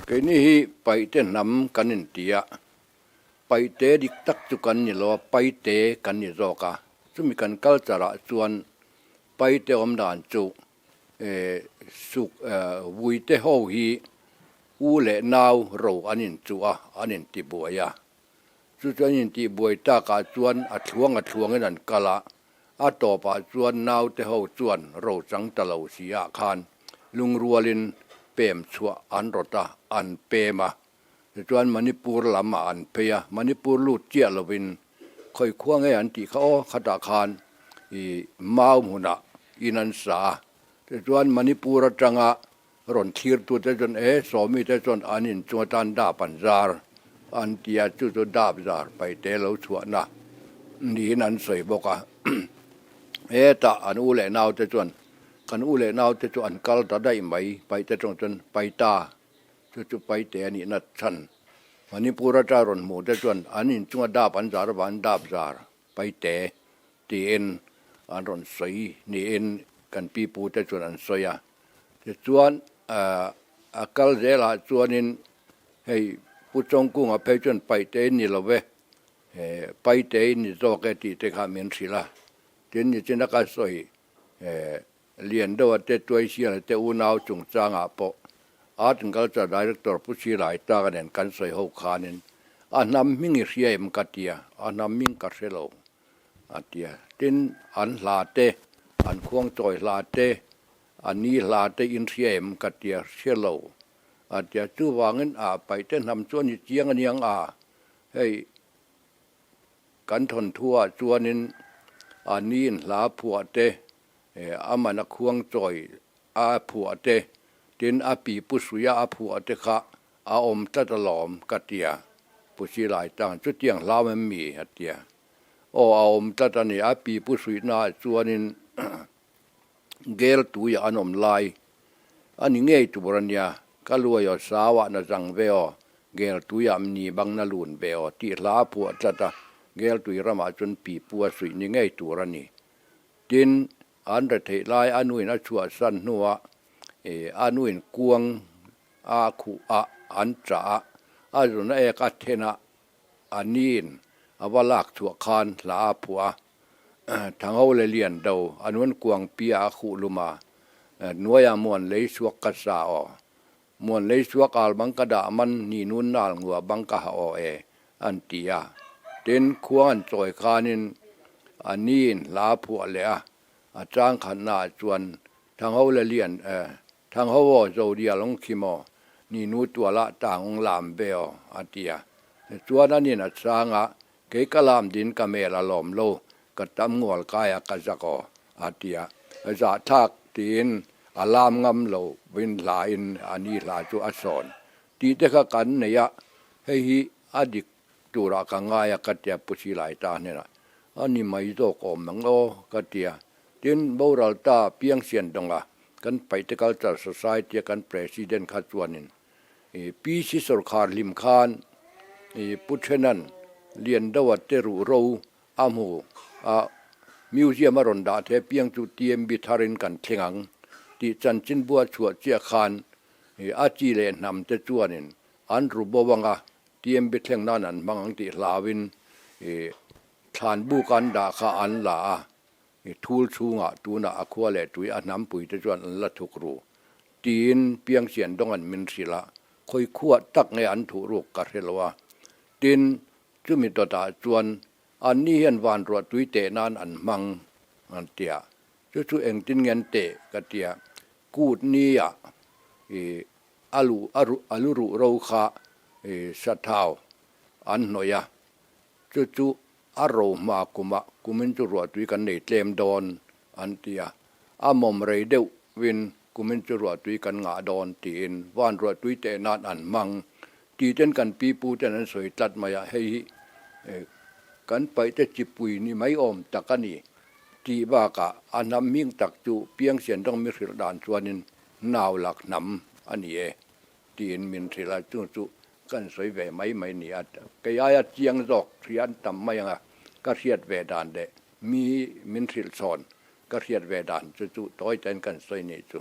Keini hi Paihte hnam kan inti a, Paihte dik tak chu kan ni lo a, Paite kan ni zawk a. Chumi kan culture ah chuan Paite awm dan chu suk vuite ho hi u leh nau ro an inchuh a, an intibuai a. Chu chu an intihbuai takah chuan a thluang a thluangin an kal a, a tawpah chuan naute ho chuan ro chang ta lo si ah khan lungrualin pem chhuah an rawt a, an pem a. Tichuan Manipur lam ah an phei a, Manipur lut chiah lovin khawi khua nge an tih kha aw, khatah khan i mau hmunah in an sa a. Tichuan Manipur atanga Rawn thlirtute chuan e, Sawmite chuan an inchung atan dap an zar an ti a, chu chu dap zar paite lo chhuahna niin an sawi bawk a. Hetah an u leh naute chuan kan u leh naute chu an kal ta daih mai, paite tawng chuan paita, chu chu paite a nihna chhan. Manipur atang rawn hmuhte chuan an inchunga dap an zar avangin dap zar paite tiin an rawn sawi niin kan pipute chuan an sawi a. Tichuan a kal zelah chuanin hei Pu Chawngkunga phei chuan Paite in ni lo ve, Paite in ni zawk e tih te kha min hrilh a. Tin nichina ka sawi lian deuha te Tuaisiala te unau chungchangah pawh Art and Culture Director Pu Silai Taka nen kan sawi ho khanin a hnam hming i hria em ka tia, a hnam hming ka hre lo a tia. Tin an hla te, an khuangchawi hla te, A ni hla te in hria em ka tia hria lo a tia chuvangin a paihte hnam chu a ni chiang aniang a hei kan thawnthu ah chuanin a ni in hla phuah te a man a khuang chawi a phuah te tin a pi pu suia a phuah te kha a awm tlat alawm ka tia pu silai tang chutiang hlau em mi a tia aw a awm tlat a ni a pi pu suihna ah chuanin Gel tuia an awm lai a ni ngei tur a nia, ka luai aw sauah na zang ve aw, gel tuiah ni bang na lun ve aw tih hla a phuah tlat a, gel tui ramah chuan pipu a suih ni ngei tur a ni. Tin, an retheih lai a nuin a chhuahsan hnuah a nuin kuang a khuh a an chah a, a zun a ek a then a, a niin a va lak chhuah khan hla a phuah a. Thangho leh lian do an rawn kuang pia a khuh lum a, hnuaiah muan lei suak ka sa aw. Muan lei suak al bang ka dah man ni nun nal ngua bang ka ha aw e, an ti a. Tin, khuang an chawi khanin a niin hla a phuah leh a, a chang khatnaah chuan Thangho leh lian Thangho aw Zodia lawng khim aw, ni nu tualah tangawng lam ve aw, a ti a. Tichuan anin a chang a, Kei ka lam din ka mel a lawm lo, ka tam ngual kai a ka zak aw, a ti a. Zahthlak tiin a lam ngam lo vin hla in a ni hla chu a sawn tih te kha kan nei a, hei hi a dik turah ka ngai a ka ti a, Pu Silai ta hnenah a ni mai zawk awm ang aw ka ti a. Tin, boral ta Piangsian dawnga kan Paihte Culture Society a kan President kha chuanin PC sawrkhar hlim khan Pu Thenan Liandoa te ruh ro a hmu a, Museum a rawn dah the piang chu TMB tharin kan thleng ang tih chanchinbu a chhuah chiah khan a chi leh hnam te chuanin an ru bo anga TMB thleng nan an hmang ang tih hlauin thlanbuk an dah kha an la a, thul chhungah tunah a khua leh tui a hnampui te chuan an la thuk ru. Tiin Piangsian dawng an min hrilh a, khawi khuah tak nge an thuh ruk ka hre lo a. Tin, chumi dawtah chuan anni hian van ruah tui teh nan an hmang an ti a, chu chu engtin nge an teh ka ti a, kut nia i a lu a lu ruh ro kha i sathau an hnawih a, chu chu a ro hma kumah kumin chu ruah tui kan nei tlem dawn an ti a, a mawm rei deuh vin kumin chu ruahtui kan ngah dawn tiin van ruahtui teh nan an hmang tih ten kan pi pu ten an sawi tlat mai a, hei hi kan paihte chipui ni mai awm tak a ni tih bakah a hnam hming tak chu Piangsian dawng mi hrilh dan chuanin nau lak hnam a ni e tiin min hrilh a, chung chu kan sawi ve mai mai ni a, kei aia chiang zawk hria an tam mai ang a, ka hriat ve dan leh Mi min hrilh chhawn ka hriat ve dan chu chu tawi ten kan sawi nih chu.